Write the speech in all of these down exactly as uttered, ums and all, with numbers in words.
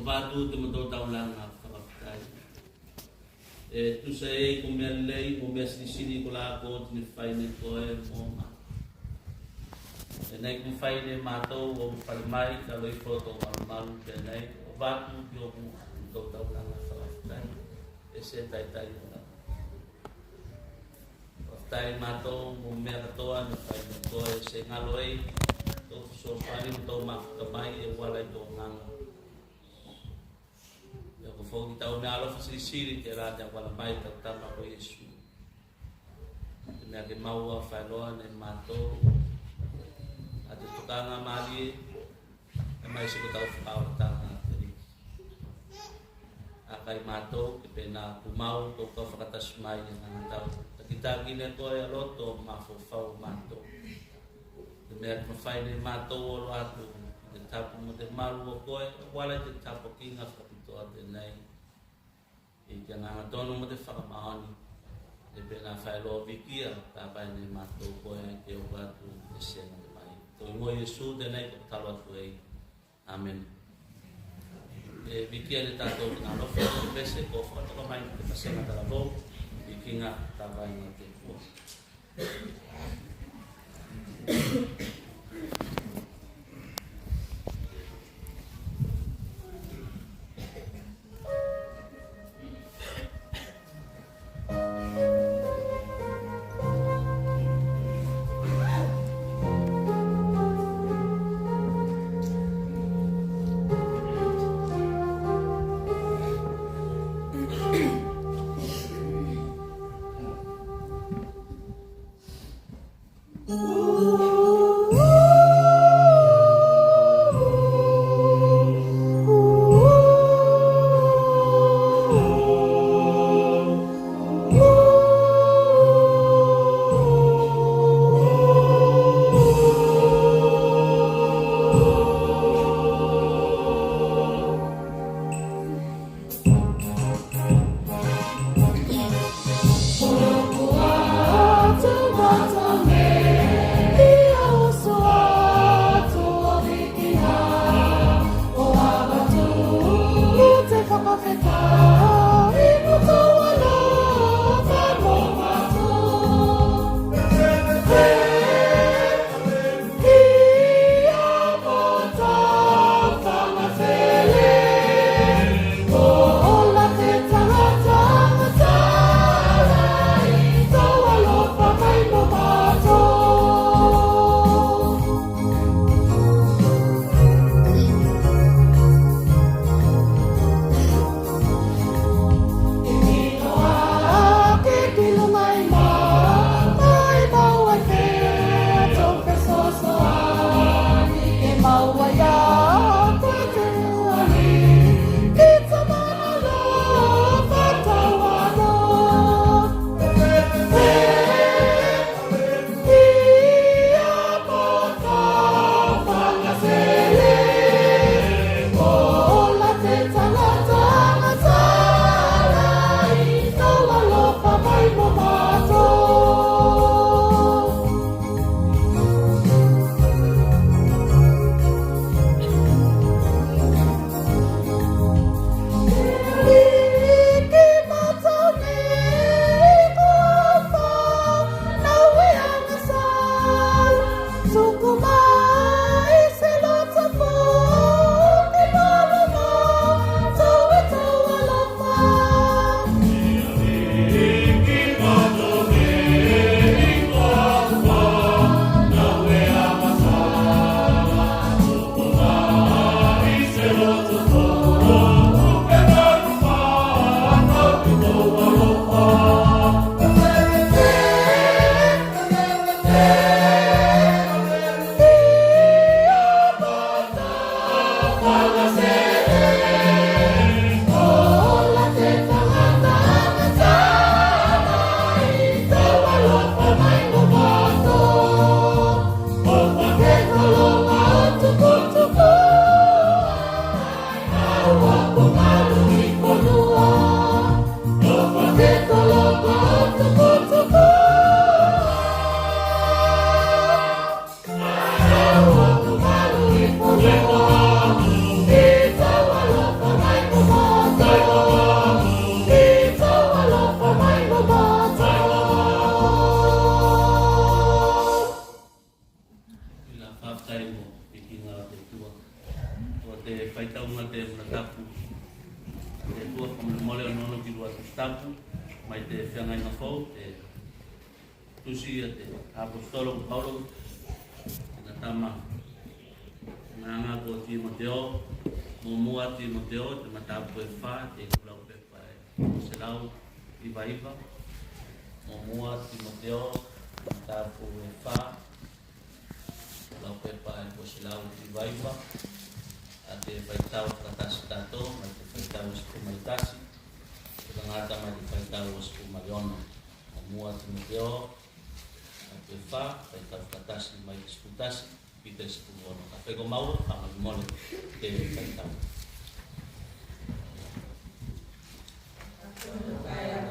Avatu te motou taulaga fakafetai. E tusa ei ko mea lei, ko mea silisili kolā ko oti ne fai ne koe mo matou. Tenei ko fai ne matou o fale mai, talo ifo tou malumalu tenei, avatu ki ou mua te motou taulaga fakafetai. E se taitai o la. Fakafetai matou mo mea katoa ne fai ne koe, se galo ei tou fesoasoani mo tou mafuta mai e auala i tou Agaga. Ia ko foki tau mea alofa silisili telā ne auala mai i tau tama ko Iesu. Te mea ke maua faeloa ne matou a te tokagamalie, e mai se ko tau fakaolataga Akaliki. Akai matou ke penā kumau tou kau fakatasi mai i Agaga Tapu. Takitaki ne koe a loto mafaufau o matou. Te mea ke mafai ne matou o olo atu i te tapu mo te malu o koe, auala i te tapuakiga fakapitoa tenei. I te agaga tonu mo te fakamaoni. E penā faeloa vikia, tavae ne matou koe ke oko atu i te sega mai. Tou igoa Iesu tenei ko talo atu ei. Amene. E vikia ne tatou ki te alofa, ko pese ko fakatoka mai ki te vasega talavou, vikiga tavaega o te Atua. Te faitauga te Muna Tapu. Te tua fakamolemole o nono ki lua Tusi Tapu mai te Feagaiga Fou, te tusi a te aposetolo ko Paulo ki tena tama agaga ko Timoteo. Muamua Timoteo, te matapu e fa, te lau pepa e selau iva iva. Muamua Timoteo, matapu e fa, lau pepa e ko selau iva iva. A te faitau fakatasi tatou mai te faitau e sefulu ma le tasi, e kagata mai te faitau e sefulu ma le ono. Muamua Timoteo, matapu e fa, faitau fakatasi mai te sefulu tasi ki te sefulu ono. Kae ko maua, fakamolemole te faitau. Fakafetai.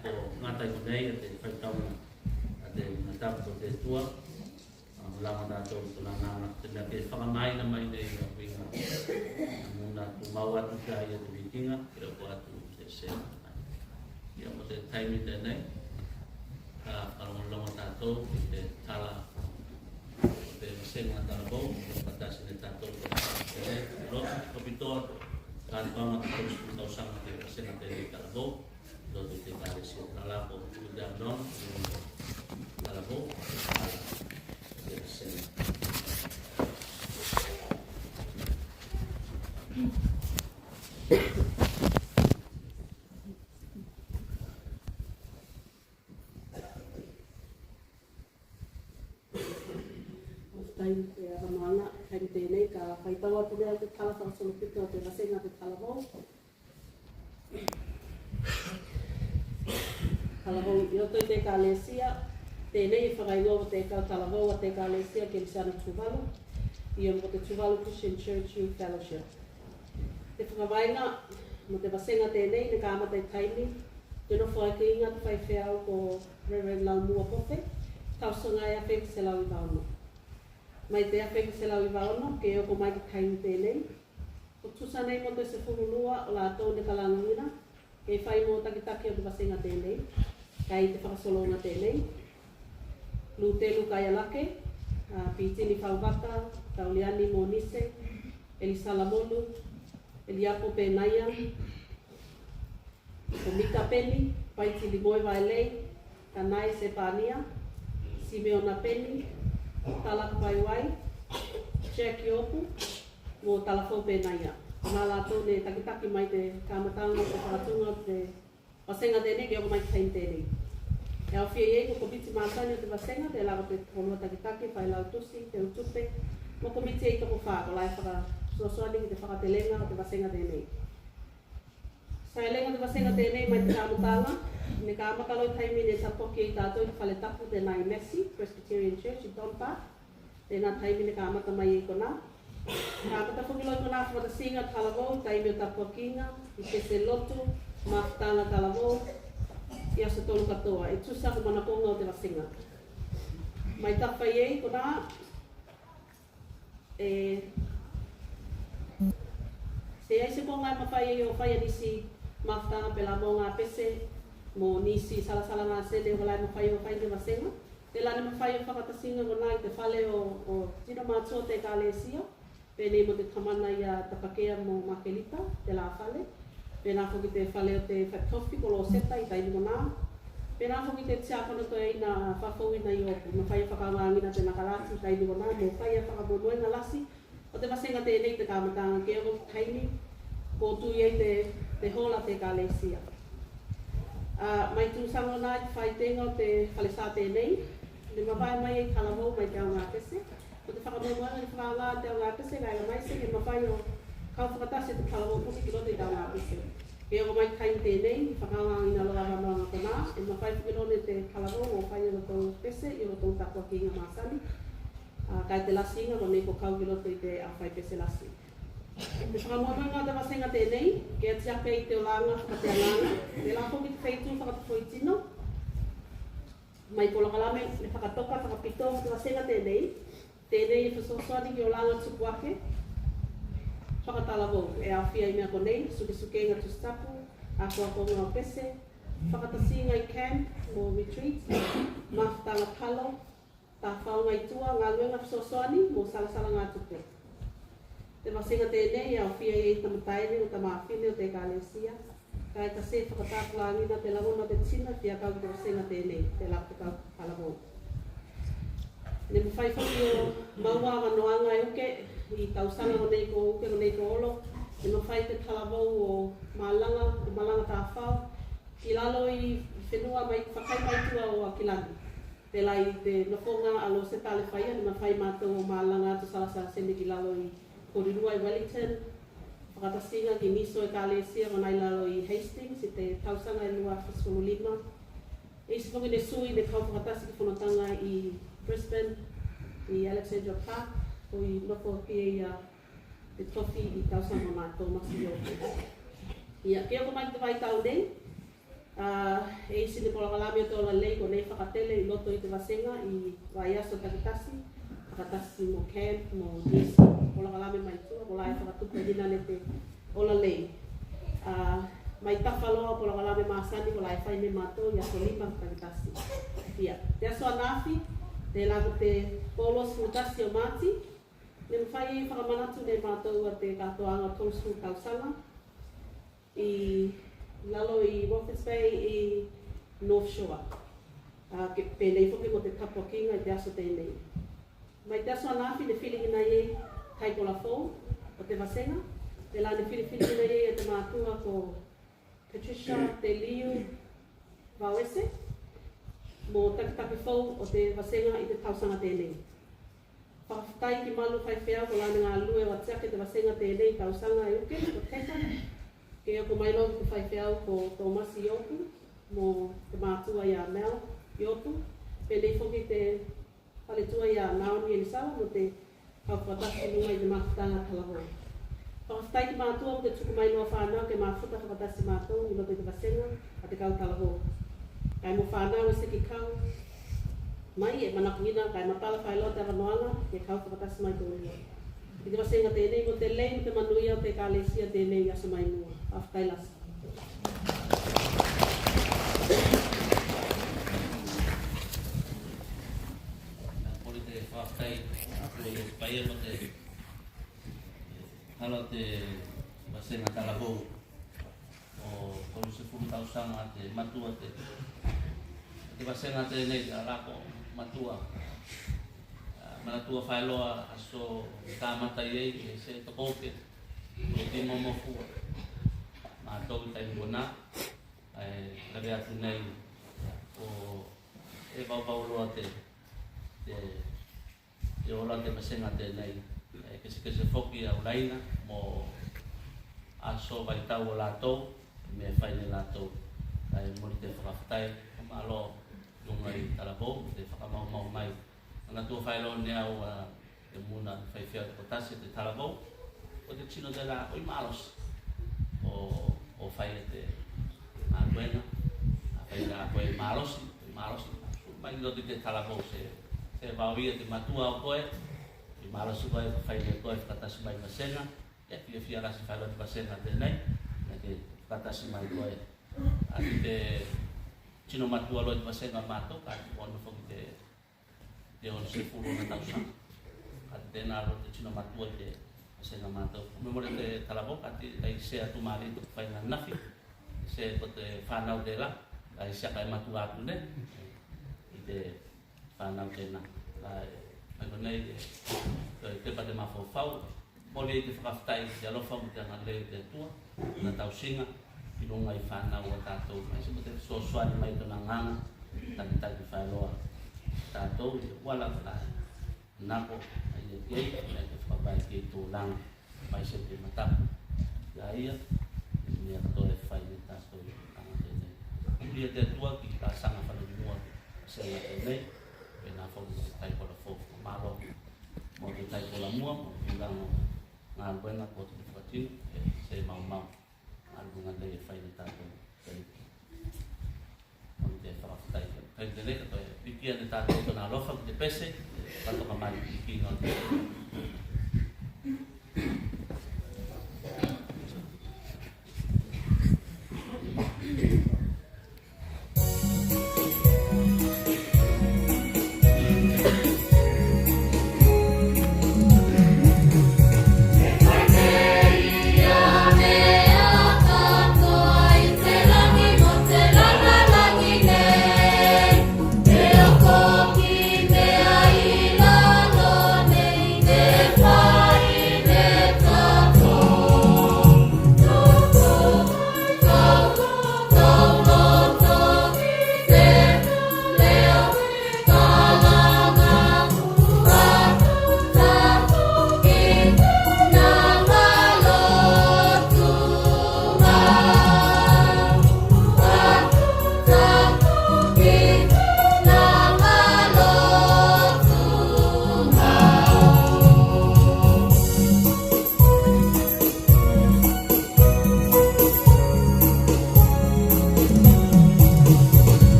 Ko gata i konei a te faitauga a te Muna Tapu ko te Atua. A, lava tatou tulaga na te mea ke fakamāina mai nei a uiga. Muna tumau atu ki a ia te vikiga, ke oko atu te sema. Ia mo te taimi tenei, ka fakalogologo tatou ki te tala o te vasega talavou, fakatasi ne tatou te tala tenei, lotu ki Papatoetoe, ka te paga te tolu sefulu tausaga te vasega tenei talavou, lotu te Ekalesia. Tala ko William Long, talavou, tala te vasega. Taimi te avanoaga, taimi tenei ka faitau atu nei a te tala fakasolopito a te vasega te talavou. Talavou i loto i te Ekalesia, tenei e fakaigoa ko te kau talavou a te Ekalesia Kelisiano Tuvalu, io mo te Tuvalu Christian Church Youth Fellowship. Te fakavaega mo te vasega tenei ne kamata i taimi te nofoakiga te faifeau ko Reverend Laumua Kofe, tausaga e afe iva selau iva ono. Mai te afe iva selau iva ono ke oko mai ki taimi tenei, ko tusa nei mo te sefulu lua o latou ne kalagagina ke fai mo takitaki o te vasega tenei. Kae i te fakasologa tenei, Lutelu Kaialake, a, Pitini Fauvaka, Tauliani Monise, Elisa Lamonu, Eliapo Penaia, ko Mika Peni, Paiti Limoe Vaelei, Kanae Sepania, Simeona Peni, Talaka Vaiwai, Jack Iopu, mo Talafou Penaia. Ko na latou ne takitaki mai te kamataga o te fakatuga o te vasega tenei ke oko mai ki taimi tenei. E aofia i ei ko komiti masani o te vasega, telā ko te tokolua takitaki, failautusi, teutupe, mo komiti e ika ko fa, kolā e fakasoasoani ki te fakatelega o te vasega tenei. Saelega o te vasega tenei mai te kamataga, ne kamata loa i taimi ne tapuaki ei tatou i te fale tapu tenā i Massey Presbyterian Church i Don Park. Tenā taimi ne kamata mai ei konā. Kamata foki loa i konā fakatasiga talavou, taimi o tapuakiga, i pese lotu, mafutaga talavou, i aso tolu katoa, e tusa ko manakoga o te vasega. Mai tafa i ei konā, e, seai se koga e mafai ei o fai a nisi mafutaga pelā mo gapese mo nisi salasalaga sene kolā e mafai o fai ne vasega. Telā ne mafai o fakatasiga konā i te fale o, o tino matua o te Ekalesia, penei mo te tamana ia Tapakea mo Makelita, telā fale. Penā foki te fale o te fatofi ko Loseta i taimi konā. Penā foki te tiakono toeaina Fafouina Iopu, mafai o fakaaogagina tena kalasi i taimi konā mo faia fakamoemoega lasi o te vasega tenei i te kamataga ke oko ki taimi ko tu i ei te, te hola o te Ekalesia. A, mai tusaga nā i te faitega o te falesa tenei, ne mavae mai ei talavou mai te aoga pese. Ko te fakamoemoega ne fakaaoga te aoga pese, kae maise ke mafai o kau fakatasi te talavou foki ki loto i te aoga pese. Ke oko mai ki taimi tenei, fakaaogagina loa avanoaga konā, e mafai foki loa ne te talavou o fai olotou pese i olotou tapuakiga masani. A, kae te lasiga konei ko kau ki loto i te aofaipese lasi. Te fakamoemoega o te vasega tenei, ke ati ake i te olaga fakateagaga, telā foki te feitu fakatofoitino mai polokalame ne fakatoka fakapito mo te vasega tenei. Tenei e fesoasoani ki olaga tupu ake fakatalavou e aofia i mea konei: sukesukega tusi tapu, akoakoga o pese, fakatasiga i camp mo retreat, mafutaga talo, tafaoga i tua, galuega fesoasoani mo salasalaga tupe. Te vasega tenei e aofia i ei tamataene mo tamafine o te Ekalesia, kae ka se fakatapulagina te lagona o te tino e fia kau ki te vasega tenei, telā ko te kau talavou. Ne mafai foki o maua avanoaga e uke i tausaga konei ko uke, konei ko olo, ne mafai te talavou o malaga, o malaga tafao ki lalo i fenua mai, fakai mai tua o Aukilani. Telā i te nofoga a Loseta Alefaia ne mafai matou o malaga atu salasala sene ki lalo i Porirua i Wellington, fakatasiga ki nisi o Ekalesia konā i lalo i Hastings i te tausaga e lua afe sefulu lima. E isi foki ne sui ne kau fakatasi ki fonotaga i Brisbane, i Alexandra Park, ko i nofo pia ia te tofi i tausaga konā, Tomasi Iopu. Ia, ke oko mai ki te vaitau nei, a, e isi ne polokalame o te ola lei konei fakatele i loto i te vasega i vaiaso takitasi, fakatasi mo camp mo nisi. Polokalame mai tua kolā e fakatupeina ne te ola lei. A, mai tafa loa o polokalame masani kolā e fai ne matou i Aso Lima takitasi. Ia, te aso anafi, telā ko te polo sefulu tasi o Mati, ne mafai fakamanatu ne matou a te katoaga o tolu sefulu tausaga i lalo i Walvis Bay i North Shore. A, ke, penei foki mo te tapuakiga i te aso tenei. Mai te aso anafi ne filigina i ei taipola fou o te vasega, telā ne filifiligina i ei a te matua ko Patricia Te Liu Vawese mo takitaki fou o te vasega i te tausaga tenei. Fakafetai ki Malu Faifeau kolā ne galue o ati ake te vasega tenei i tausaga e uke, ko Teta. Ke oko mai loa ki te faifeau ko Tomasi Iopu mo te matua ia Mel Iopu. Penei foki te faletua ia Naomi Elisala mo te kau fakatasi i luga i te mafutaga talavou. Fakafetai ki matua mo te tuku mai loa fanau ke mafuta fakatasi matou i loto i te vasega a te kau talavou. Kae mo fanau e seki kau mai, e manakogina kae matala faeloa te avanoaga ke kau fakatasi mai koulua i te vasega tenei mo te lei mo te manuia o te Ekalesia tenei i aso mai mua. Fakafetai lasi. Poli te fakafetai atu i te paia mo te hala o te vasega talavou o tolusefulu tausaga te matua te, te vasega tenei, a, lako matua. A, manatua faeloa aso kamata i ei, e se tokouke o Timomofua. Matou i taimi konā, ae lavea atu nei o e vauvau loa te, te, te ola te vasega tenei. E kesekese foki a ulaina mo aso vaitau o latou, me fai ne latou. Ae moli te fakafetai, malo i luga i talavou te fakamaumau mai. Manatua faeloa ne au a te muna faifeau te kotasi te talavou. Ko te tino telā koi malosi o, o fai e te maluega, a fai telā koi malosi, malosi mai loto i te talavou, se, se vau ia te matua o koe, i malosi koe ka fai ne koe fakatasi mai vasega. Ia fiafia lasi faeloa te vasega tenei, na ke Fakatasi mai koe. A ki te tino matua loa i te vasega matou, ka ki ono foki te, te ono sefulu ona tausaga. Ka tena loa te tino matua i te vasega matou. Me mole te talavou, ka te kai se atu mali to fai na nafi. Se ko te fanau tela, kai se kai matua atu ne. I te fanau tena. Kae, mai konei, e, e, te pate mafaufau, moli te fakafetai, te alofa mo te agalelei o te Atua, na tausiga, i luga i fanau a tatou, mai se ko te fesoasoani mai tona Agaga, takitaki faeloa tatou, i te kuala, kae, nako, ai e kei, me te fakavae kei tulaga. Mai se te mataku. Ia ia, e mea katoa e fai ne tatou i te taeao nei. Ia te Atua ki ka saga fana ki mua, se ia te nei, pe na foki te taipola fou, malo. Mo te taipola mua, mo te tulaga o galuega ko te fakatino, e se maumau. Galuega nei e fai ne tatou. Thank you. Mo te fakafetai. Kai te nei, ka toe pikia ne tatou tona alofa ki te pese, ka toka mai ki kino.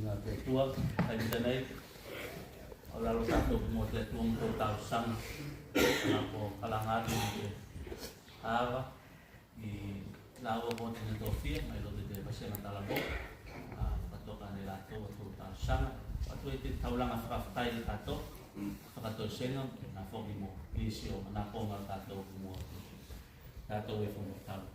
Tena te Atua, kai tenei, au lalo tatou ki mua te Atua mo tou talosaga, na ko kalaga atu ki te ava, i laua ko tena tofia, mai loa te vasega talavou, a, fakatoka ne latou a tou talosaga, atu e te taulaga fakafetai ne tatou, fakatoesega, na foki mo, isi o, na ko ma tatou ki mua, tatou e fono talo.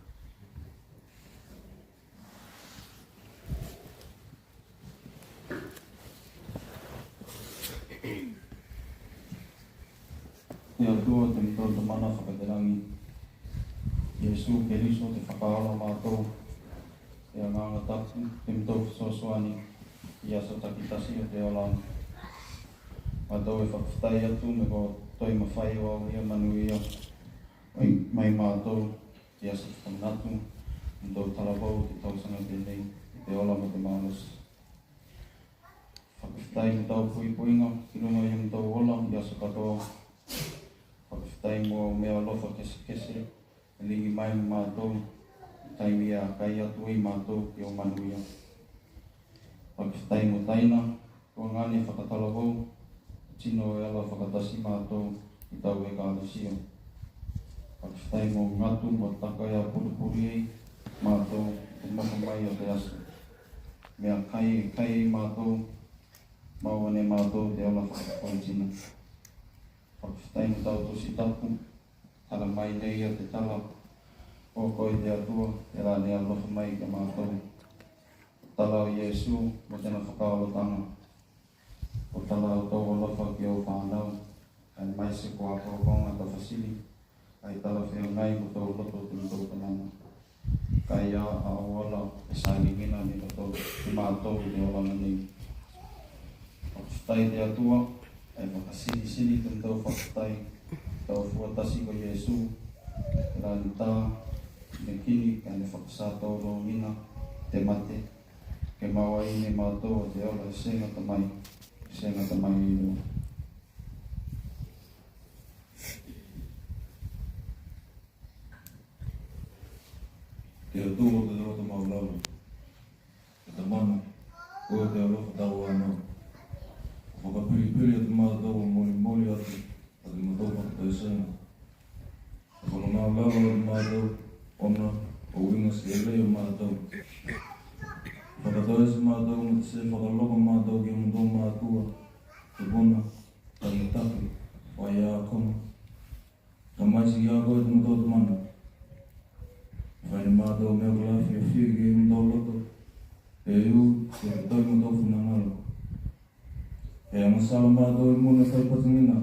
Te Atua, te motou Tamana fakatelagi. Iesu Keliso, te Fakaola o matou. Te Agaga Tapu, te motou fesoasoani i aso takitasi o te olaga. Matou e fakafetai atu me ko toe mafai o aulia manuia mai matou i aso fakamanatu, motou talavou te tausaga tenei, i te ola mo te malosi. Fakafetai mo tau puipuiga ki luga i motou ola i aso katoa. Fakafetai mo mea alofa kesekese e ligi mai mo matou i taimi e akai atu ei matou ki ou manuia. Fakafetai mo taina, tuagane fakatalavou, tino e ala fakatasi matou i tau ekalesia. Fakafetai mo gatu mo taka e a pulipuli ei matou i te nofo mai o te aso. Meakai e kai ei matou, maua ne matou te ola fakakoitina. Fakafetai mo tau Tusi Tapu, tala mai nei a te tala o koe te Atua, tela ne alofa mai ki a matou. Tala o Iesu mo tena fakaolataga. Ko tala o tou alofa ki ou fanau, kae maise ko akoakoga tafasili, kae talafeagai mo tou loto te motou Tamana. Kae a au ola e saligina ne matou, ne matou i te olaga nei. Fakafetai te Atua, e fakasilisili te motou fakafetai, tau fuatasi ko Iesu, tela ne ta, ne kini, kae ne fakasataurogina te mate, ke maua ei ne matou te ola e se gata mai, e se gata mai ei loa. Te Atua o te loto maulalo, te Tamana, koe te alofa tauanau. Ko fakapilipili atu matou o molimoli atu a te motou fakatoesega. Ko fakamaulalo atu matou ona o uiga selei o matou. Fakatoese matou mo te se fakalogo matou ki a motou matua, tupuna, tangitaki, faiakoga. Ka maise ki a koe te motou Tamana. Fai ne matou mea ko lafiafia ki ei motou loto, e u, e tatau i motou finagalo. E agasala matou i muna e fai patagina,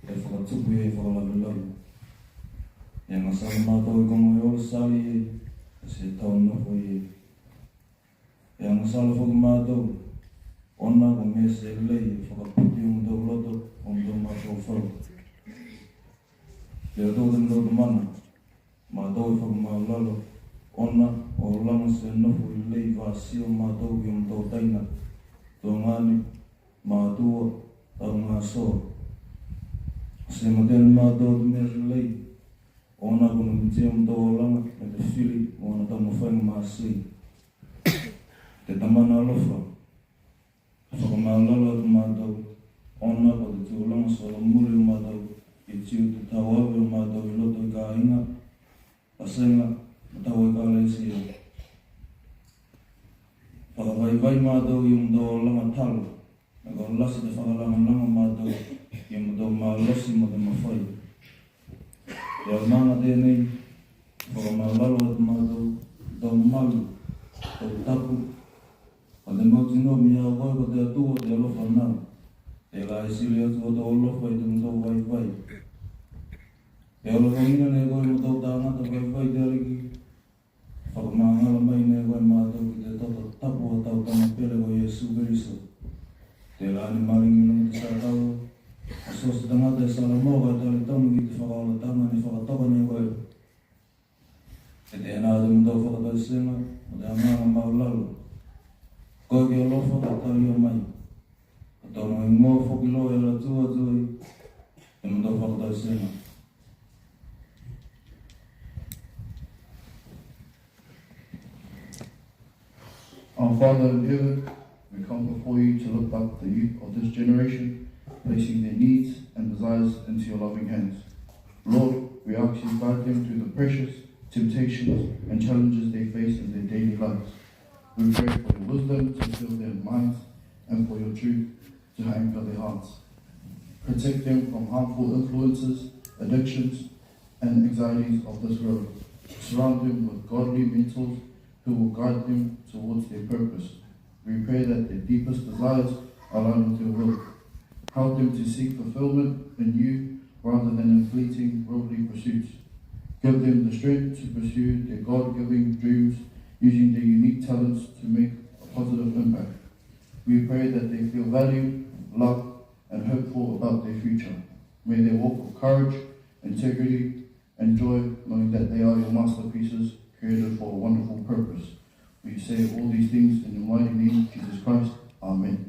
e fakatupu i ei fakalavelave. E agasala matou i kogo e ola sali i ei, e se tau nofo i ei. E agasala foki matou ona ko mea selei e fakaputi o motou loto, o motou mafaufau. Te Atua o te motou Tamana, matou e fakamaulalo ona o olaga se nofo i lei vasio matou i a motou taina, tuagane, matua, taugasoa. Se matea ne matou te mea lelei ona ko lumitia motou olaga me te fili mo ana taumafaiga masei. Te Tamana alofa, fakamaulalo atu matou ona ko te tulaga solomuli o matou i tiute tauave o matou i loto i kaiga, vasega, mo tau ekalesia. Fakavaivai matou i a motou olaga talo, me ko lasi te fakalagolago matou i a motou malosi mo te mafai. Te Agaga tenei, fakamaulalo atu matou, tou malu, tou tapu, a te mautinoa me a koe ko te Atua o te alofa nau. Tela e sili atu o tou alofa i te motou vaivai. E alofagina ne koe motou tagata vaivai te Aliki. Fakamagalo mai ne koe matou ki te toto tapu o tau Tama pele ko Iesu Keliso. Tela ne maligi i luga te satauro, a so se tagata e salamo kae talitonu ki te fakaolataga ne fakatoka ne koe. E tena te motou fakatoesega mo te Agaga Maulalo. Koe ke alofa ka talia mai. Ka tonu igoa foki loa e ala atu ei te motou fakatoesega. Our Father in heaven, we come before you to lift up the youth of this generation, placing their needs and desires into your loving hands. Lord, we ask you guide them through the pressures, temptations, and challenges they face in their daily lives. We pray for your wisdom to fill their minds and for your truth to anchor their hearts. Protect them from harmful influences, addictions, and anxieties of this world. Surround them with godly mentors who will guide them towards their purpose. We pray that their deepest desires align with your will. Help them to seek fulfillment in you rather than in fleeting worldly pursuits. Give them the strength to pursue their God-given dreams using their unique talents to make a positive impact. We pray that they feel valued, loved, and hopeful about their future. May they walk with courage, integrity, and joy, knowing that they are your masterpieces, created for a wonderful purpose. We say all these things in your mighty name, Jesus Christ. Amen.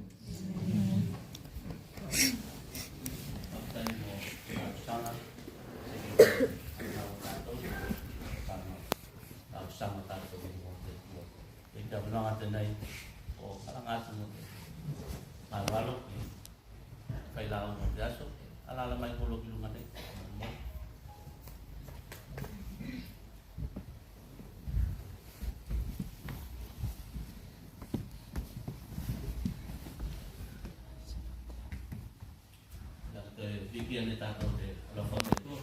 Fai la o te aso, ala ala mai kolo ki luga nei. Ia te viki ane tatou te alofa te Atua.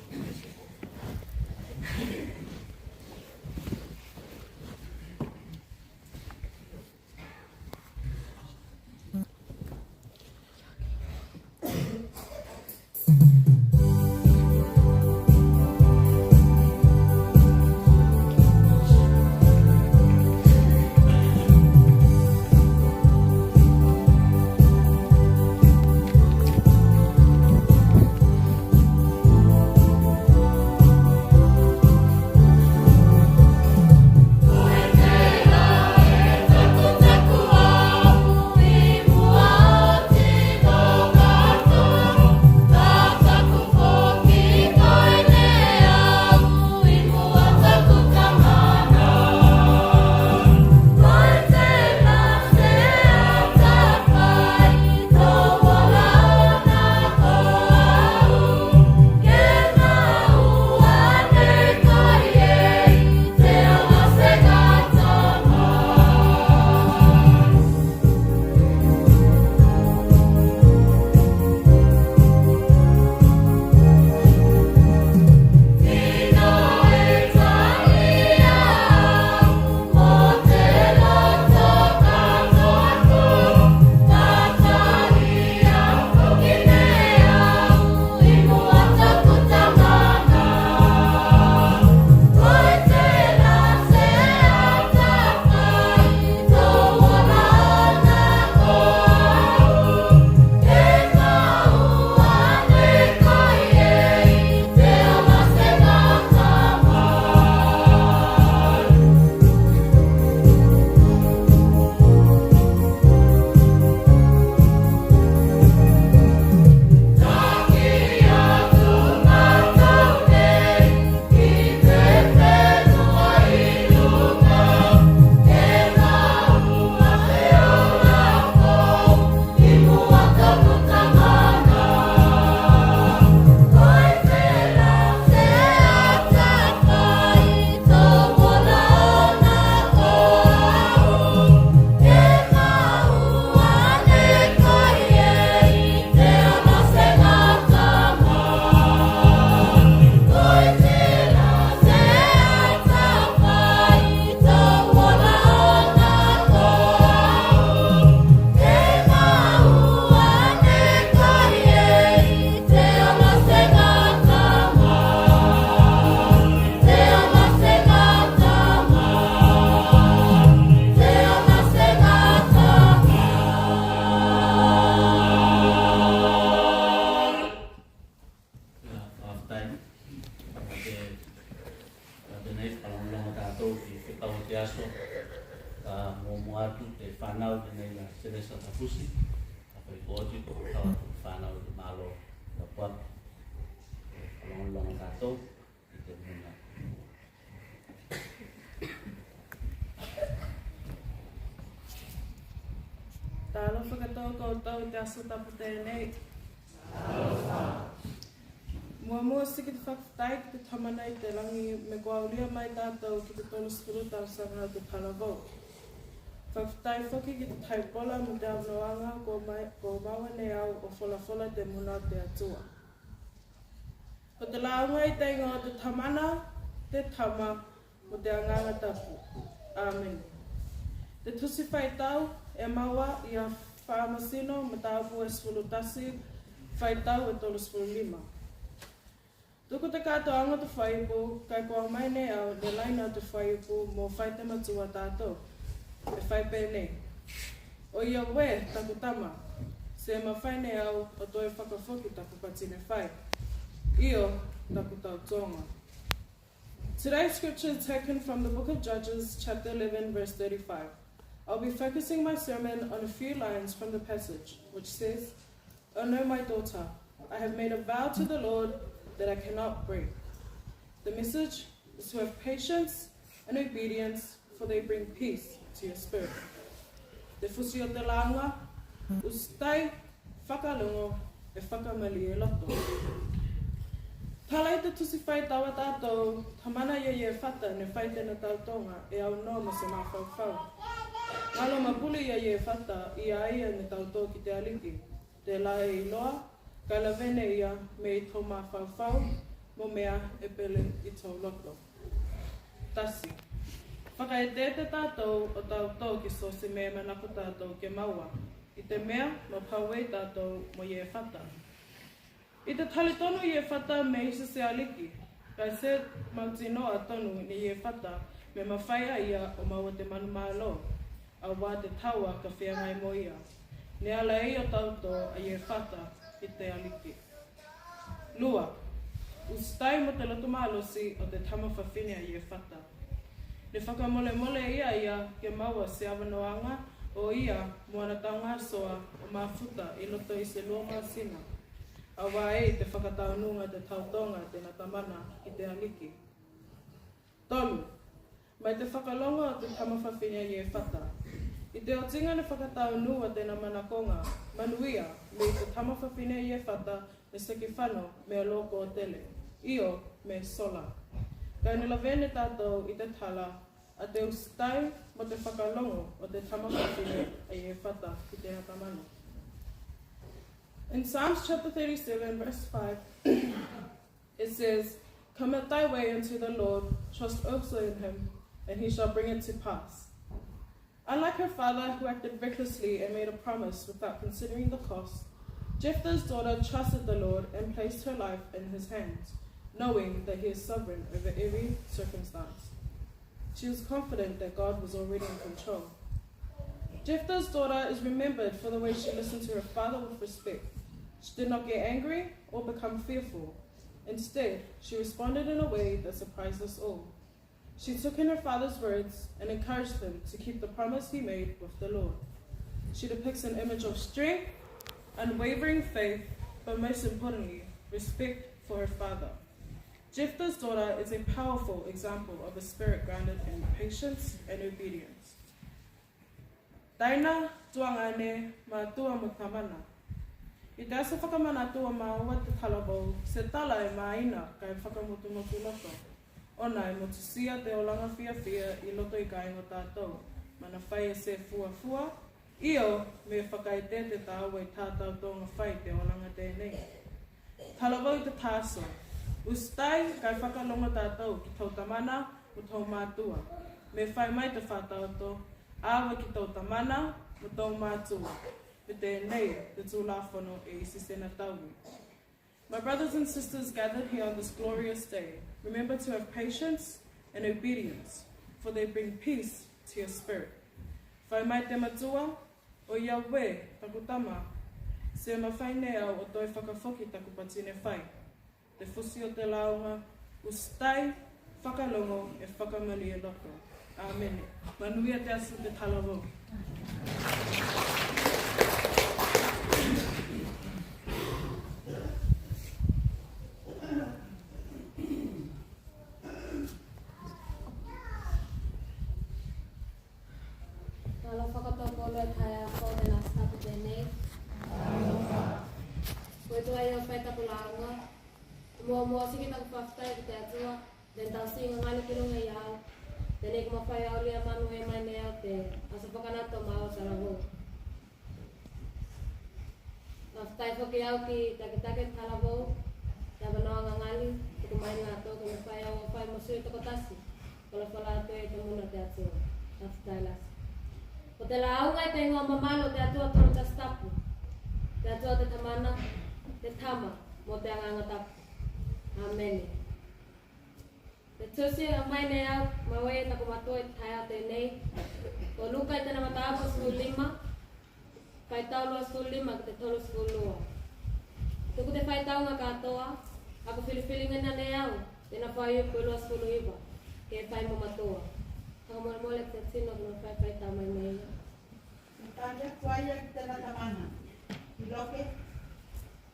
Ia, fakafetai. Ia, tenei fakalogologo tatou ki fekau o te aso. Ka muamua atu te fanau tenei a Selesa Tafusi. Ka fai ko oti ko kau atu fanau te malo. Ka puapu. Fakalogologo tatou. Talofa katoa koutou i te Aso Tapu tenei. Muamua siki te fakafetai ki te Tamana i te lagi me ko aulia mai tatou ki te tolusefulu tausaga o te talavou. Fakafetai foki ki te Taipola mo te avanoaga ko mai, ko maua nei au o folafola te muna o te Atua. Ko te lauga i te igoa o te Tamana, te Tama, mo te Agaga Tapu. Amene. Te tusi faitau e maua i a Fakamasino mataupu e sefulu tasi, faitau e tolusefulu lima. Tuku te katoaga o te fuaiupu, kae ko aumai ne au ne laina o te fuaiupu mo fai te matua tatou. E fai penei: Oia ue, taku tama, se mafai ne au o toe fakafoki taku pati ne fai, io, taku tautoga. Today's scripture is taken from the book of Judges, chapter eleven, verse thirty-five. I'll be focusing my sermon on a few lines from the passage, which says, "O know, my daughter, I have made a vow to the Lord that I cannot break." The message is to have patience and obedience, for they bring peace to your spirit. Te fusi o te lauga: Usitai, fakalogo, e fakamalie loto. Tala i te tusi faitau a tatou, tamana ia Iefata ne fai tena tautoga e aunoa mo se mafaufau. Galo ma puli ia Iefata, ia ia ne tauto ki te Aliki, tela e iloa, kae lavea ne ia me i tou mafaufau mo mea e pele i tou loto. Tasi. Fakaeteete tatou o tauto ki so se mea e manako tatou ke maua, i te mea ma pau ei tatou mo Iefata. I te talitonu Iefata me isi se aliki, kae se mautinoa tonu ne Iefata me mafai a ia o maua te manumalo, auā te taua ka feagai mo ia. Ne ala ei o tauto a Iefata i te Aliki. Lua. Usitai mo te loto malosi o te tama fafine a Iefata. Ne fakamolemole ia ia ke maua se avanoaga o ia mo ana taugasoa o mafuta i loto i se lua masina, auā ei te fakataunuga te tautoga tena tamana i te Aliki. Tolu. Mai te fakalogo o te tama fafine a Iefata. I te otiga ne fakataunu a tena manakoga, manuia, me i te tama fafine a Iefata me seki fano me alo ko tele, io, me sola. Kae ne lavea ne tatou i te tala a te usitai mo te fakalogo o te tama fafine a Iefata ki tena tamana. In Psalms chapter thirty-seven, verse five, it says, "Commit thy way unto the Lord, trust also in him, and he shall bring it to pass." Unlike her father, who acted recklessly and made a promise without considering the cost, Jephthah's daughter trusted the Lord and placed her life in his hands, knowing that he is sovereign over every circumstance. She was confident that God was already in control. Jephthah's daughter is remembered for the way she listened to her father with respect. She did not get angry or become fearful. Instead, she responded in a way that surprised us all. She took in her father's words and encouraged him to keep the promise he made with the Lord. She depicts an image of strength, unwavering faith, but most importantly, respect for her father. Jephthah's daughter is a powerful example of a spirit grounded in patience and obedience. Taina, tuagane, matua mo tamana. I te aso fakamanatu a maua te talavou, se tala e maina kae fakamotumotu loto. Ona e motusia te olaga fiafia i loto i kāiga o tatou, ma na fai e se fuafua, io, me fakaeteete taua i tā tautoga fai te olaga tenei. Talavou i te taso. Usitai kae fakalogo tatou ki tou tamana mo tou matua. Me fai mai te fataoto, ava ki tou tamana mo tou matua. Me tenei te tulafono e isi sena taui. My brothers and sisters gathered here on this glorious day, remember to have patience and obedience, for they bring peace to your spirit. Fai mai te matua, oia ue, taku tama, se mafai ne au o toe fakafoki taku pati ne fai. Te fusi o te lauga, usitai, fakalogo, e fakamalie loto. Amene. Manuia te aso te talavou. Talofa fakatopolo e taeao, te Last Supper tenei. Ko e tuai au fai taku lauga, muamua siki taku fakafetai ki te Atua, tena tausiga gali ki luga i a au, tenei ko mafai o au lia manuia mai ne au te aso fakanatu o maua talavou. Fakafetai foki au ki takitaki talavou, te avanoaga gali tuku mai ne latou ke mafai au o fai mo sui tokotasi, folafola atu ei te muna o te Atua. Fakafetai lasi. Ko te lauga i te igoa mamalu o te Atua Tolutasi Tapu, te Atua o te Tamana, te Tama, mo te Agaga Tapu. Amene. Te tusi e aumai ne au mo au taku matua i te taeao tenei, ko Luka i tena mataupu sefulu lima, faitau lua sefulu lima ki te tolu sefulu lua. Tuku te faitauga katoa, a ko filifiligina ne au tena fuaiupu e lua sefulu iva ke fai mo matua. Fakamolemole ki te tino ke mo fai faitau mai ne ia. Ne tali atu a ia ki tena tamana, Kiloke,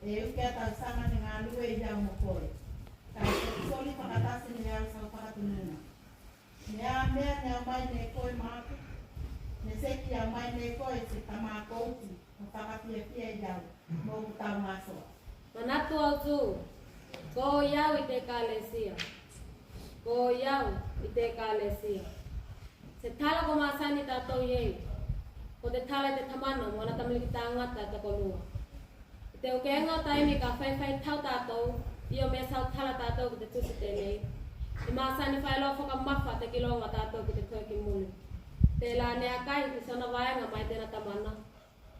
e uke a tausaga ne galue i au mo koe, kae se kisoli fakatasi ne au sau fakatonuga. Me a mea ne aumai ne koe mo aku, ne seki aumai ne koe se tama kouti mo fakafiafia i au mo oku taugasoa. Manatu autu, ko au i te ekalesia. Ko au i te ekalesia. Se tala ko masani tatou i ei, ko te tala i te tamana mo ana tamaliki tagata e tokolua. I te ukega o taimi ka faifaitau tatou, io me sau tala tatou ki te tusi tenei, e masani faeloa fakamafa te kiloga o tatou ki te toe ki muli. Tela ne akai ki sona vaega mai tena tamana,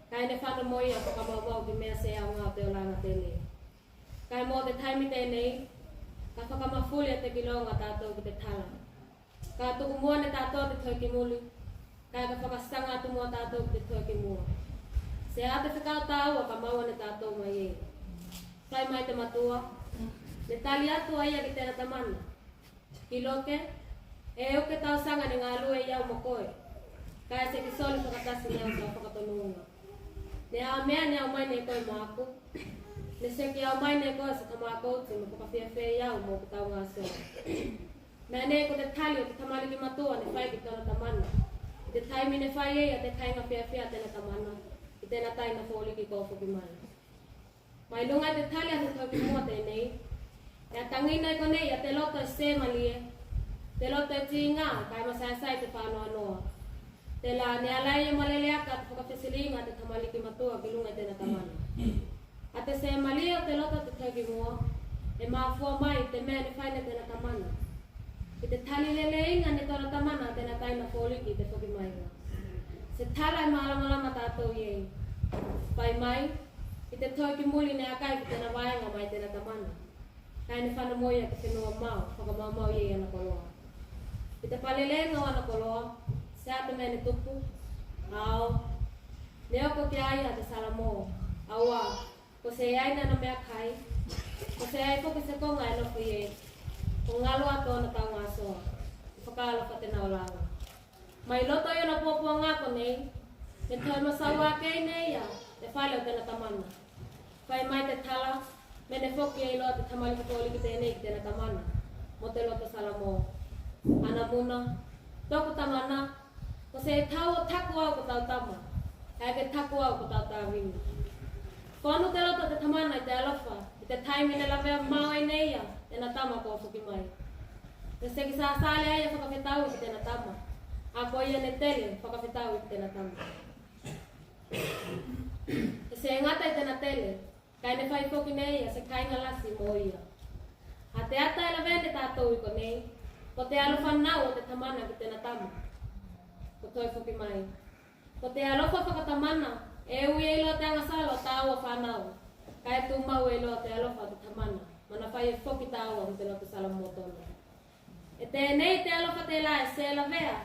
kae ne fano mo ia fakamaumau ki mea se aoga o te olaga tenei. Kae mo te taimi tenei, ka fakamafuli a te kiloga o tatou ki te tala. Ka tuku mua ne tatou te toe ki muli, kae ka fakasaga atu mua tatou ki te toe ki mua. Se a te fekau taua ka maua ne tatou mai ei. Fai mai te matua, ne tali atu a ia ki tena tamana, Kiloke, e uke tausaga ne galue i au mo koe, kae se kisoli fakatasi ne au sau fakatonuga. Ne a mea ne aumai ne koe mo aku, ne seki aumai ne koe se tama kouti mo fakafiafia i au mo oku taugasoa. Mea nei ko te tali o te tamaliki matua ne fai ki tona tamana i te taimi ne fai ei a te kaiga fiafia a tena tamana ki tena taina foliki ko foki mai. Mai luga i te tali a te toe ki mua tenei, e a tagina i konei a te loto e se malie, te loto e tiga kae masaesae i te fanoanoa. Tela ne ala ei e maleleaka a te fakafesiliga a te tamaliki matua ki luga i tena tamana. A te se malie o te loto a te toe ki mua e mafua mai i te mea ne fai ne tena tamana, i te tali leleiga ne tona tamana a tena taina foliki i te foki maiga. Se tala e malamalama tatou i ei. Fai mai, i te toe ki muli ne akai ki tena vaega mai tena tamana, kae ne fano mo ia ki fenua mao fakamaumau i ei ana koloa. I te palelega o ana koloa, se a te mea ne tupu? Ao, ne oko ki a ia te salamo. Aua, ko seai ne ana meakai, ko seai foki se koga e nofo i ei, ko galo atu ona taugasoa, ko fakaalofa tena olaga. Mai loto i ona puapuaga konei, ne toe masaua ake ne ia te fale o tena tamana. Fai mai te tala, me ne foki ei loa te tamaliki foliki tenei ki tena tamana mo te loto salamo. Ana muna, toku tamana, ko se tau o taku au ko tau tama, kae ke taku au ko tau tavini. Fonu te loto te tamana i te alofa i te taimi ne lavea mao ei ne ia tena tama ko foki mai. Ne seki sasale a ia fakafetaui ki tena tama, a ko ia ne tele fakafetaui ki tena tama. E se gata i tena tele, kae ne fai foki ne ia se kaiga lasi mo ia. A te ata e lavea ne tatou i konei, ko te alofa nau o te tamana ki tena tama ko toe foki mai. Ko te alofa fakatamana e ui ei loa te agasala o taua fanau, kae tumau ei loa te alofa o te tamana, manafai e foki taua mo te loto salamo tonu. E tenei te alofa tela e se lavea,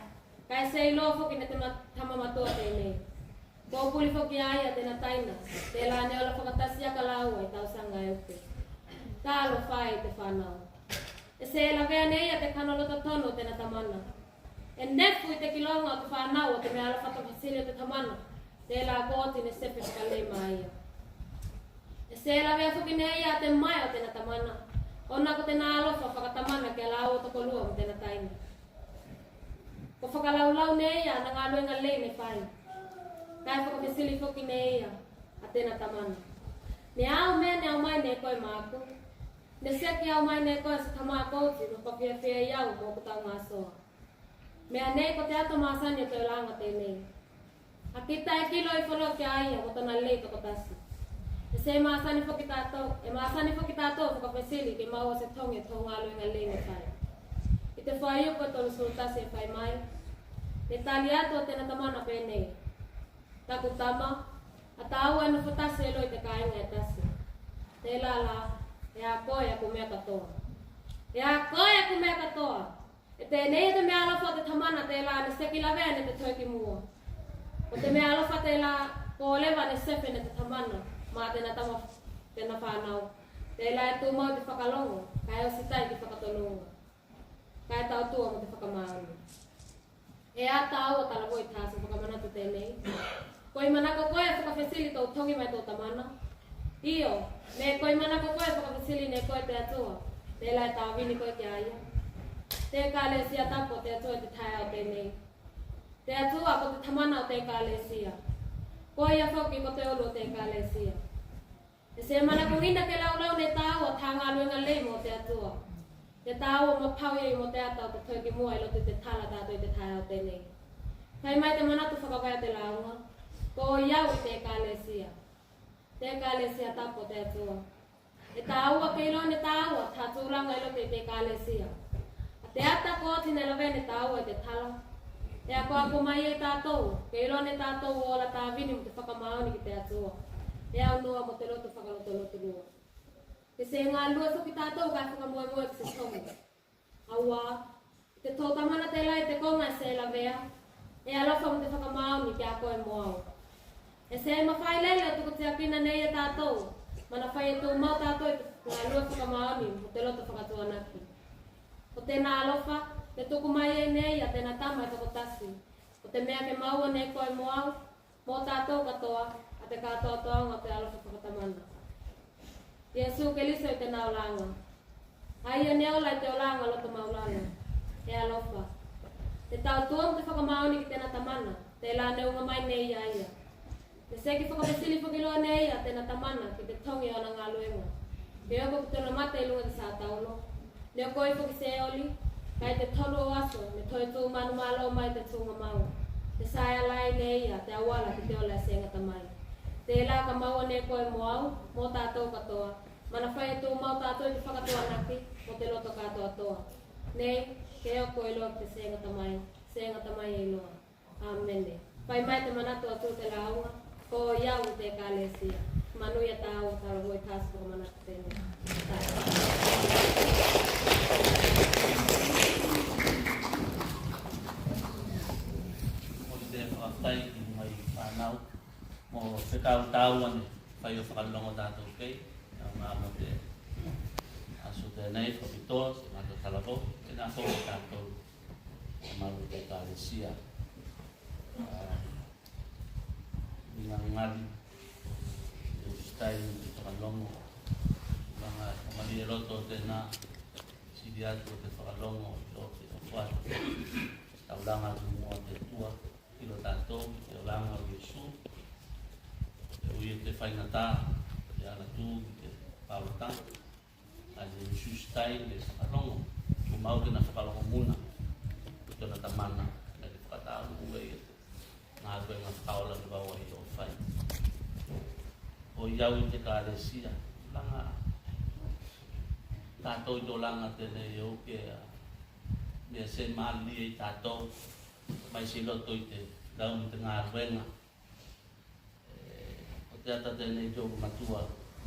kae se iloa foki ne te ma-, tama matua tenei. Ko puli foki a ia tena taina, tela ne ola fakatasi aka laua i tausaga e uke. Talofa ei te fanau. E se lavea ne ia te kano loto tonu o tena tamana. E nefu i te kiloga o te fanau o te mea alofa fakafesili o te tamana, tela ko oti ne sefe fakalei ma ia. E se lavea foki ne ia te maea o tena tamana, ona ko tena alofa fakatamana ki a laua tokolua mo tena taina. Ko fakalaulau ne ia ana galuega lei ne fai, kae fakafesili foki ne ia a tena tamana. Me a au mea ne aumai ne koe mo aku, ne seki aumai ne koe se tama kouti mo fakafiafia i au mo oku taugasoa. Mea nei ko te ato masani o te olaga tenei. A kita e kilo ifo loa ki a ia mo tona lei tokotasi. E se masani foki tatou, e masani foki tatou fakafesili ke maua se togi o tou galuega lei ne fai. I te fuaiupu e tolusefulu tasi e fai mai, ne tali atu a tena tamana penei: Taku tama, a taua e nofo tasi ei loa i te kaiga e tasi. Tela la, E a koe aku mea katoa. E a koe aku mea katoa. E tenei te mea alofa o te Tamana tela ne seki lavea ne te toe ki mua. Ko te mea alofa tela ko leva ne sefe ne te Tamana ma tena tama, tena fanau. Tela e tumau te fakalogo, kae ositai ki fakatonuga, kae tautua mo te fakamaoni. E a taua talavou i tasu fakamanatu tenei. Koi manako koe e fakafesili tou togi mai tou tamana? Io, me koi manako koe e fakafesili ne koe te Atua, tela e tavini koe ki a ia? Te Ekalesia tapu o te Atua i te taeao tenei. Te Atua ko te Tamana o te Ekalesia. Ko ia foki ko te ulu o te Ekalesia. E se manakogina ke laulau ne taua ta galuega lei mo te Atua. Ke taua mo pau ia i mo te ata o te toe ki mua i loto i te tala tatou i te taeao tenei. Fai mai te manatu fakavae o te lauga. Ko i au i te Ekalesia. Te Ekalesia tapu o te Atua. E taua ke iloa ne taua ta tulaga i loto i te Ekalesia. A te ata ko oti ne lavea ne taua i te tala. E akoako mai ei tatou ke iloa ne tatou o ola tavini mo te fakamaoni ki te Atua. E aunoa mo te loto fakalotolotolua. Ke se galue foki tatou kae fakamoemoe ki se togi. Auā, i te tou tamana tela i te koga e se lavea, e alofa mo te fakamaoni ki a koe mo au. E se mafai lele o tuku tiakina ne ia tatou, manafai e tumau tatou i te galue fakamaoni mo te loto fakatuanaki. Ko tena alofa, ne tuku mai ei ne ia tena tama e tokotasi. Ko te mea ke maua ne koe mo au, mo tatou katoa, a te katoatoaga o te alofa fakatamana. Iesu Keliso i tena olaga. A ia ne ola i te olaga loto maulalo. E alofa. Te tautua mo te fakamaoni ki tena tamana, tela ne uga mai ne ia a ia. Ne seki fakafesili foki loa ne ia tena tamana ki te togi o ana galuega. Ke oko ki tona mate i luga i te satauro. Ne oko ifo ki seoli, kae i te tolu o aso, ne toe tu manumalo mai te tuugamau. Ne saeala ei ne ia te auala ki te ola e se gata mai. Tela ka maua ne koe mo au, mo tatou katoa. Manafai e tumau tatou i te fakatuanaki, mo te loto katoatoa. Nei, ke oko i loa ki te se gata mai, se gata mai ei loa. Amene. Fai mai te manatu atu o te lauga, ko i au i te Ekalesia. Manuia taua talavou i tasu fakamanatu tenei. Ko te fakafetai ki luga i fanau mo fekau taua ne fai o fakalogo tatou ki ei, ia ma mo te aso tenei fakapitoa, se matou talavou, tena foki tatou mau te Ekalesia. A, i gagali, e usitai te fakalogo, laga, malie loto tena, sili atu te fakalogo, i loto te fakalogo, taulaga ki mua te Atua, ki lo tatou, te olaga o Iesu, e ui te faigata, te ala tu, te paolataga. A te usiusitai le fakalogo, tumau kena fakalogo muna. Ko tona tamana, me te fakataunu e ia te galuega fakaola ne vau ai o fai. Ko i au i te Ekalesia, laga tatou i tolaga tenei e uke a mea se malie i tatou, mai se loto i te lau mo te galuega. E, ko te ata tenei te ulu matua,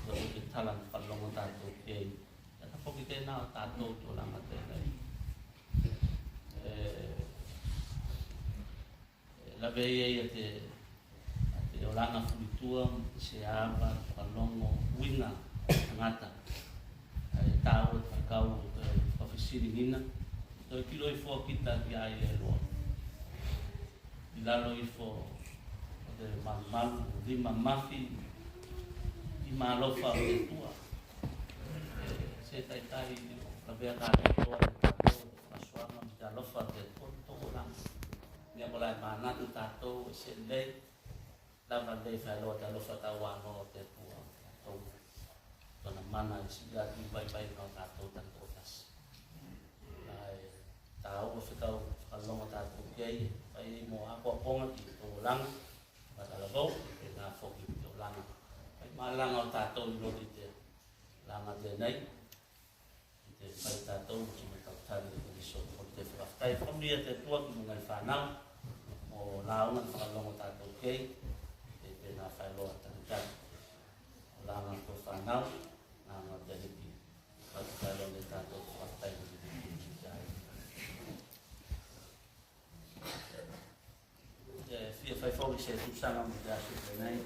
ia ko te tala ne fakalogo tatou ki ei. Te ata foki tena o tatou tolaga tenei. E, e, lavea ei a te, a te olaga fulitua, se ava, fakalogo, uiga, tagata. E, taua te fakau, e, fakafesiligina. Toe kilo ifo kita ki a ia e loa. I lalo ifo o te malumalu, lima mafi, lima alofa o te Atua. E, se taitai, lavea katoa, te tatou, te fakasoaga, mo te alofa o te Atua, tokolaga. Mea kola e manatu tatou, e se lei, lava lei faeloa te alofa tauanoa o te Atua, tatou. Tona mana e sili atu i vaivaiga o tatou tokotasi. Kae taua fekau fakalogo tatou ki ei, fai mo akoakoga ki tokolaga, fakatalavou, e na foki ki tokolaga. Fai malaga o tatou i loto i te laga tenei, i te fai tatou, ki me tautali, i te so, ko te fakafetai, fakamanuia te Atua ki luga i fanau, mo lauga fakalogo tatou ki ei, e pena faeloa talitali. Olaga ko fanau, na ma te Aliki. se tusaga mo te aso tenei.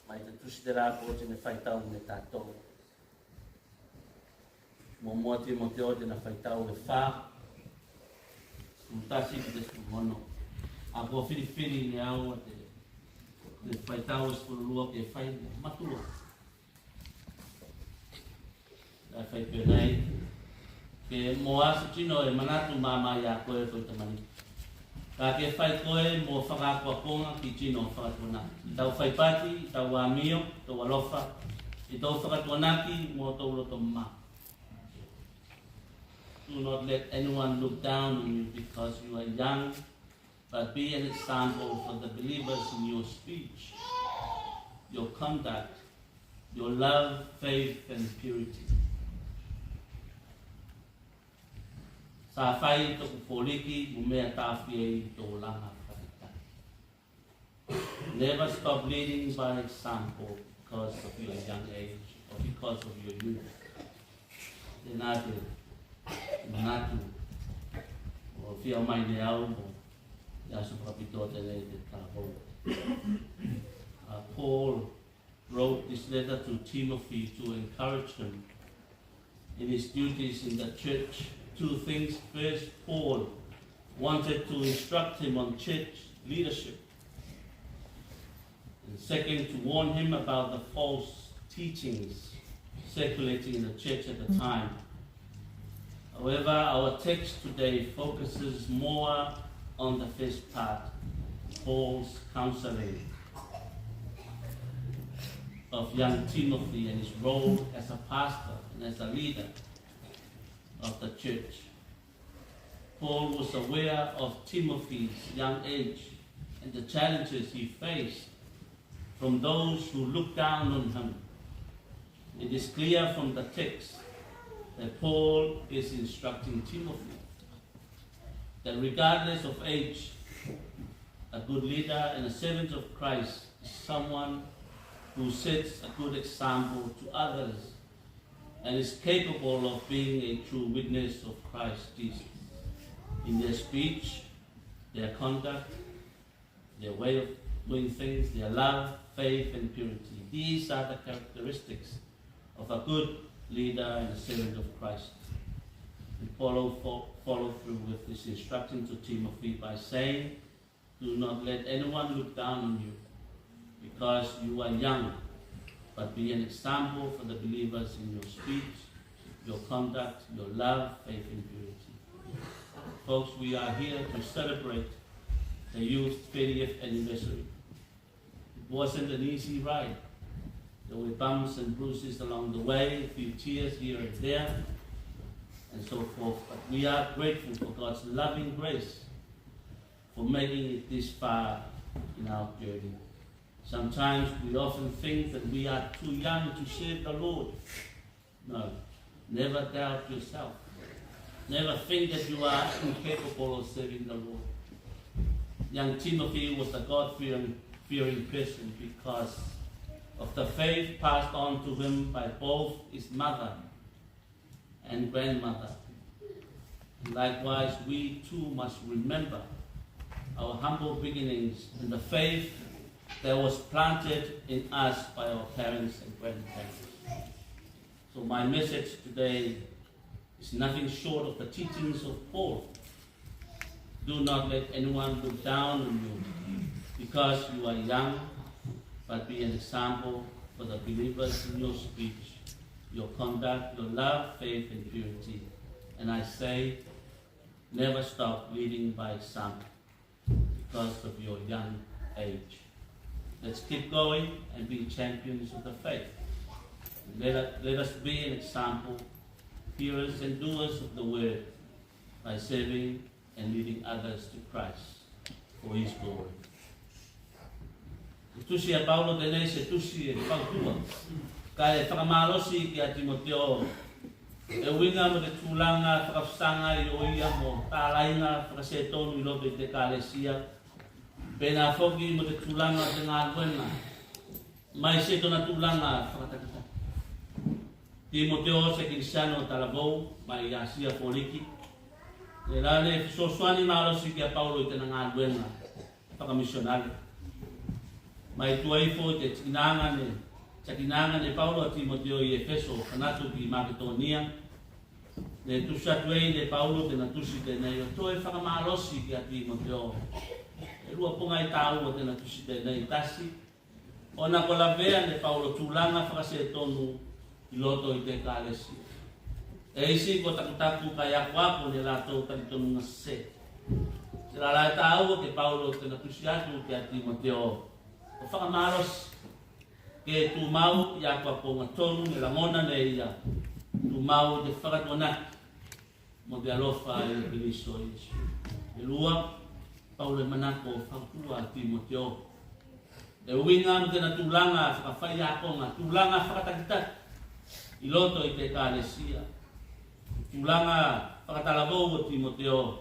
Mai te tusi tela ko oti ne faitau mo tatou. Muamua Timoteo tena faitau e fa, sefulu tasi ki te sefulu ono. A ko filifili ne au a te, te faitau e sefulu lua ke fai matua. Kae fai penei, ke mo a se tino e manatu māmā i a koe foki tamaliki. Kae ke fai koe mo fakaakoakoga ki tino fakatuanaki. I tau faipati, i tau amio, tau alofa, i tau fakatuanaki mo tou loto mā. Do not let anyone look down on you because you are young, but be an example for the believers in your speech, your conduct, your love, faith, and purity. Sa fai toku foliki mo mea tafia i tolaga fakataki. Never stop leading by example because of your young age or because of your youth. Tena te manatu o fia mai ne au mo te aso fakapitoa tenei te talavou. Uh, Paul wrote this letter to Timothy to encourage him in his duties in the church. Two things. First, Paul wanted to instruct him on church leadership. And second, to warn him about the false teachings circulating in the church at the time. However, our text today focuses more on the first part, Paul's counseling of young Timothy and his role as a pastor and as a leader of the church. Paul was aware of Timothy's young age and the challenges he faced from those who looked down on him. It is clear from the text that Paul is instructing Timothy that regardless of age, a good leader and a servant of Christ is someone who sets a good example to others and is capable of being a true witness of Christ Jesus in their speech, their conduct, their way of doing things, their love, faith, and purity. These are the characteristics of a good leader and a servant of Christ. And Paul fo-, followed through with this instruction to Timothy by saying, "Do not let anyone look down on you because you are young, but be an example for the believers in your speech, your conduct, your love, faith, and purity." Folks, we are here to celebrate the youth thirtieth anniversary. It wasn't an easy ride. There were bumps and bruises along the way, a few tears here and there, and so forth. But we are grateful for God's loving grace for making it this far in our journey. Sometimes we often think that we are too young to serve the Lord. No, never doubt yourself. Never think that you are incapable of serving the Lord. Young Timothy was a God-fearing, fearing person because of the faith passed on to him by both his mother and grandmother. Likewise, we too must remember our humble beginnings and the faith that was planted in us by our parents and grandparents. So my message today is nothing short of the teachings of Paul. Do not let anyone look down on you because you are young, but be an example for the believers in your speech, your conduct, your love, faith, and purity. And I say, never stop leading by example because of your young age. Let's keep going and be champions of the faith. Let us, let us be an example, hearers and doers of the word, by serving and leading others to Christ for his glory. Te tusi a Paulo tenei se tusi e fautua, kae fakamalosi ki a Timoteo e uiga mo te tulaga fakafesagai o ia mo talaiga fakasetonu i loto i te Ekalesia, penā foki mo te tulaga o te galuega mai se tona tulaga fakatakitaki. Timoteo se Kerisiano talavou mai Asia Foliki. Tela ne fesoasoani malosi ki a Paulo i tena galuega fakamisionale. Mai tua ifo i te tikinaga ne, takinaga ne Paulo a Timoteo i Efeso, fanatu ki Maketonia. Ne tusi atu ei ne Paulo tena tusi tenei o toe fakamalosi ki a Timoteo. E lua pogai taua tena tusi tenei. Tasi, ona ko lavea ne Paulo tulaga fakasetonu i loto i te ekalesia. E isi ko takutaku kae akoako ne latou talitonuga sese. Tela la e taua ki a Paulo tena tusi atu ki a Timoteo o fakamalosi ke tumau i akoakoga tonu ne lagona ne ia, tumau i te fakatuanaki mo te alofa i a Keliso Iesu. E lua, Paulo e manako o fakatua a Timoteo. E uiga mo tena tulaga fakafaiakoga, tulaga fakatakitaki i loto i te ekalesia, tulaga fakatalavou o Timoteo.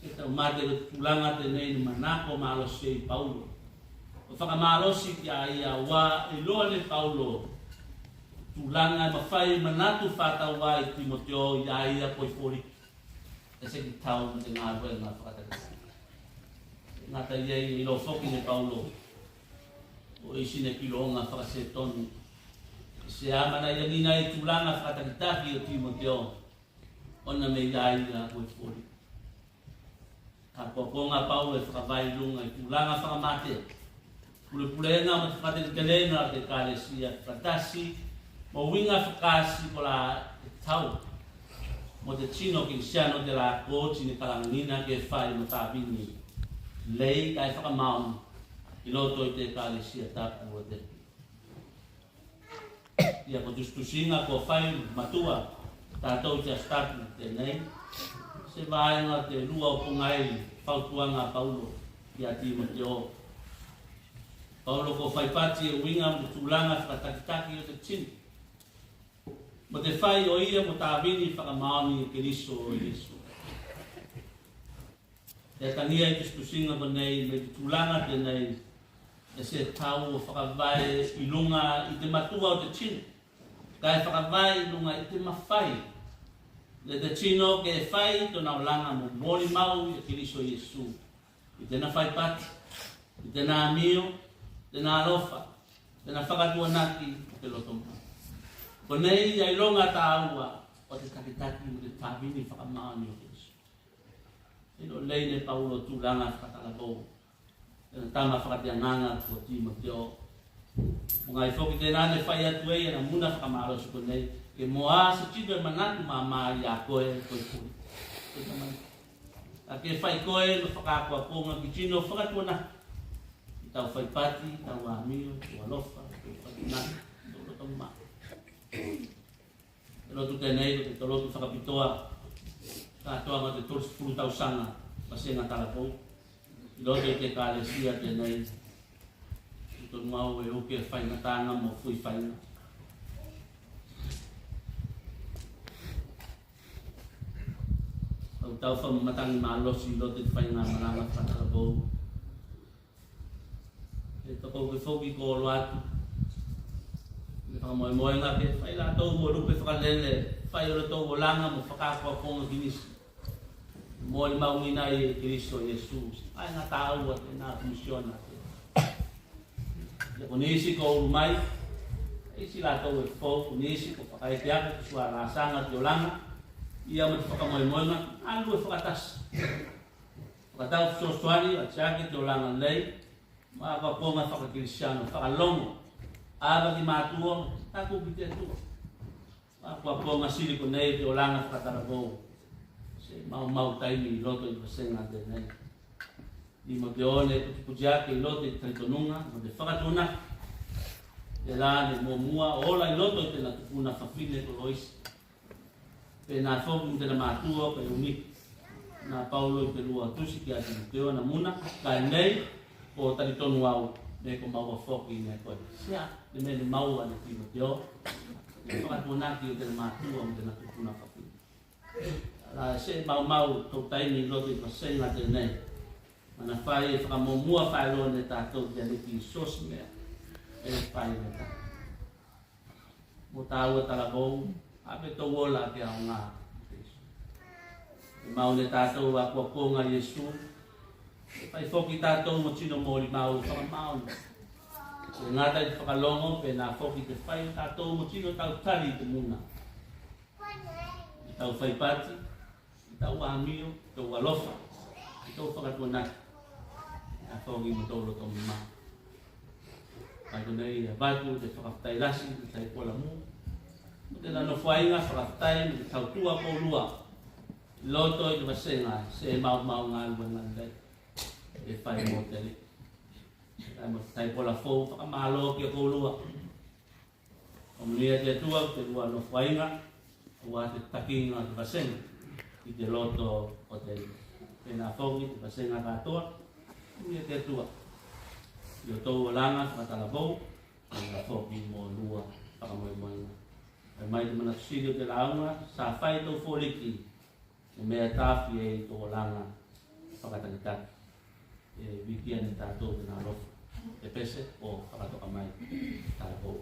Se taumate o te tulaga tenei ne manako malosi ei Paulo o fakamalosi ki a ia, aua e iloa ne Paulo tulaga e mafai manatu fakataua i Timoteo i a ia koi foliki. E seki tau mo te galuega fakatakitaki. Gata i ei, e iloa foki ne Paulo o isi ne kiloga fakasetonu se a manaiagina i tulaga fakatakitaki o Timoteo, ona me i a ia koi foliki. Ka akoakoga a Paulo e fakavae i luga i tulaga fakamate, pulepulega mo te fakateletelega o te ekalesia, fakatasi mo uiga fakaasi kola e tau mo te tino Kelisiano, tela ko oti ne kalagagina ke fai mo tavini lei kae fakamaoni i loto i te ekalesia tapu o te Ia ko tusitusiga ko fai matua tatou i te Aso Tapu tenei, se vaega o te lua o pogai fautuaga a Paulo ki a Timoteo. Paulo ko faipati e uiga mo te tulaga fakatakitaki o te tino mo te fai o ia mo tavini fakamaoni e Keliso Iesu. E atagia i tusitusiga konei me te tulaga tenei e se tau o fakavae i luga i te matua o te tino, kae fakavae i luga i te mafai ne te tino ke fai tona olaga mo molimau i a Keliso Iesu, i tena faipati, i tena amio, tena alofa, tena fakatuanaki, o te loto mau. Konei a iloga taua o te takitaki mo te tavini fakamaoni o Keliso. Ilo lei ne Paulo tulaga fakatalavou. Tena tama fakateagaga ko Timoteo. Mo gai foki tena ne fai atu ei ana muna fakamalosi konei, ke mo a se tino e manatu mama i a koe, koe koe. Koe tama. A ke fai koe mo fakaakoakoga ki tino fakatuanaki i tau faipati, tau amio, tau alofa, tau fakatuanaki, tau loto mau. Te lotu tenei ko te lotu fakapitoa katoaga o te tolusefulu tausaga vasega talavou i loto i te ekalesia tenei. Tonu au e uke faigataga mo fui faiga. Au tau fakamatagi malosi i loto i te faiga malaga fakatalavou. E tokouke foki ko olo atu. Me fakamoemoega ke fai latou mo lupe fakalele, fai o latou olaga mo fakaakoakoga ki nisi. Molimauina i Keliso Iesu. Ai ga taua tena komisiona. Ia ko nisi ko ulu mai, isi latou e fou, ko nisi ko fakaeke aku ki sualasaga ki olaga. Ia mo te fakamoemoega, alu e fakatasi. Fakatau fesoasoani, atiake te olaga lei, ma akoakoga fakakelisiano, fakalogo, ava ki matua, taku ki te Atua. Ma akoakoga sili konei te olaga fakatalavou. Se maumau taimi i loto i vasega tenei. Timoteo ne putiputi ake i loto i talitonuga, mo te fakatuanaki. Tela ne muamua o ola i loto i tena tupuna fafine ko Loisi. Penā foki mo tena matua ko Eunike. Na Paulo i te lua tusi ki a Timoteo na muna, kae nei ko talitonu au me ko maua foki ne koe. Se a te mea ne maua ne Timoteo, te fakatuanaki o tena matua mo tena tupuna fafine. Tela se maumau tou taimi i loto i vasega tenei. Manafai e fakamuamua faeloa ne tatou te Aliki i so se mea e fai ne tatou. Mo taua talavou, ave tou ola ke aoga. Mau ne tatou akoakoga Iesu, e fai foki tatou mo tino molimau fakamaoni. E gata i te fakalogo, penā foki te fai tatou mo tino tautali i te muna. I tau faipati, i tau amio, i tau alofa, i tau fakatuanaki. Penā foki mo tou loto mamā. Kae konei e avatu te fakafetai lasi i te taipola mū. Mo tena nofoaiga fakafetai mo te tautua koulua. I loto i te vasega se maumau galuega lei e fai mo te alii. Kae mo te taipola fou fakamalo ki a koulua. Ko manuia te Atua ko te lua nofoaiga, auā te takiga o te vasega i te loto o te alii. Penā foki te vasega katoa, ko manuia te Atua i otou olaga fakatalavou, penā foki mo lua fakamoemoega. Kae mai te manatu sili o te lauga sa fai tou foliki, o mea e taofi ei tou olaga fakatakitaki. E vikia ne tatou tena alofa. Te pese o fakatoka mai. Talavou.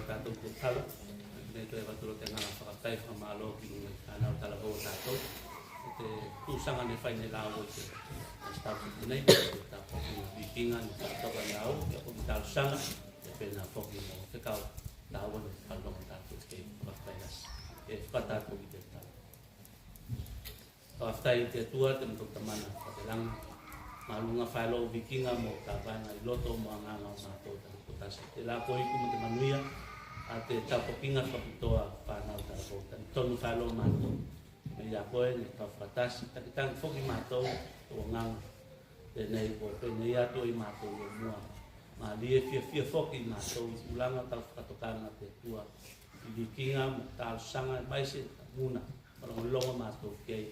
Tatou te talo, ne toe avatu loa te agaga fakafetai fakamalo ki luga i fanau talavou o tatou. Ko te tusaga ne fai ne la o te tau nei, te tapuakiga vikiga ne fakatoka ne au, ia ko te talosaga, e penā foki mo fekau taua ne fakalogo tatou ke fakafetai lasi. E fakatatou ki te talo. Fakafetai i te Atua te matou Tamana fakatelagi. Maluga faeloa vikiga mo tavaega i loto mo agaga o matou tatou tasi. Te la ko iku mo te manuia a te tapuakiga fakapitoa fanau talavou. Talitonu faeloa matou me ia koe ne kau fakatasi, takitaki foki matou o agaga. Tenei ko penei atu i matou i o mua. Malie fiafia foki matou i tulaga tau fakatokaga te Atua i vikiga mo talosaga mai se muna. Malogologo matou ki ei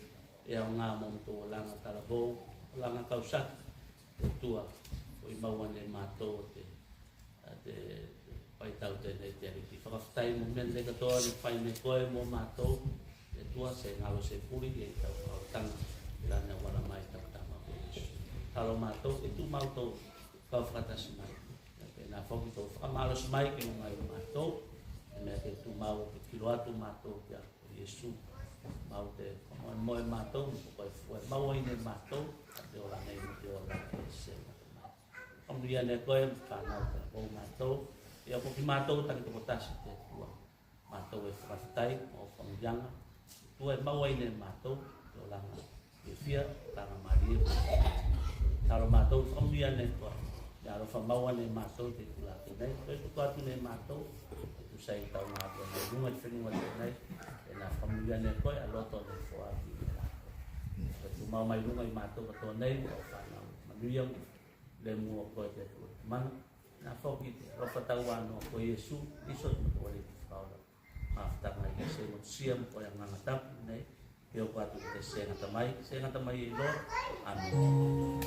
e aoga mo matou olaga talavou, olaga kausaki. Te Atua, ko i maua ne matou o te, a te, te faitau tenei te Aliki. Fakafetai mo mea nei katoa ne fai ne koe mo matou. Te Atua, se galo se puli ei tau fakaolataga i lana auala mai tau Tama ko Iesu. Talo matou e tumau tou kau fakatasi mai. Ia penā foki tou fakamalosi mai ki luga i matou. E mea ke tumau ke kilo atu matou ki a ko Iesu. Mau te fakamoemoe matou, mo koe fua e maua i ne matou a te ola nei mo te ola e se mata mai. Fakamia ne koe mo fanau talavou matou. Ia ko ki matou taki tokotasi te Atua. Matou e fakafetai mo fakamiliaga. Atua e maua i ne matou te olaga fiafia, olaga malie. Talo matou fakamia ne koe. Ia alofa maua ne matou te itula tenei. Koe tuku atu ne matou e tusa i tau galuega i luga i te fenuga tenei. E na fakamia ne koe a loto ne foaki ne latou. Koe tumau mai luga i matou katoa nei, o fanau manuia mo lemu o koe te Atua Tamana. Na foki te alofa tauanoa ko Iesu Keliso te matou Aliki fakaola. Mafutaga i se mo tusia mo koe Agaga Tapu nei. Ke oko atu ke se gata mai, se gata mai ei loa. Amene.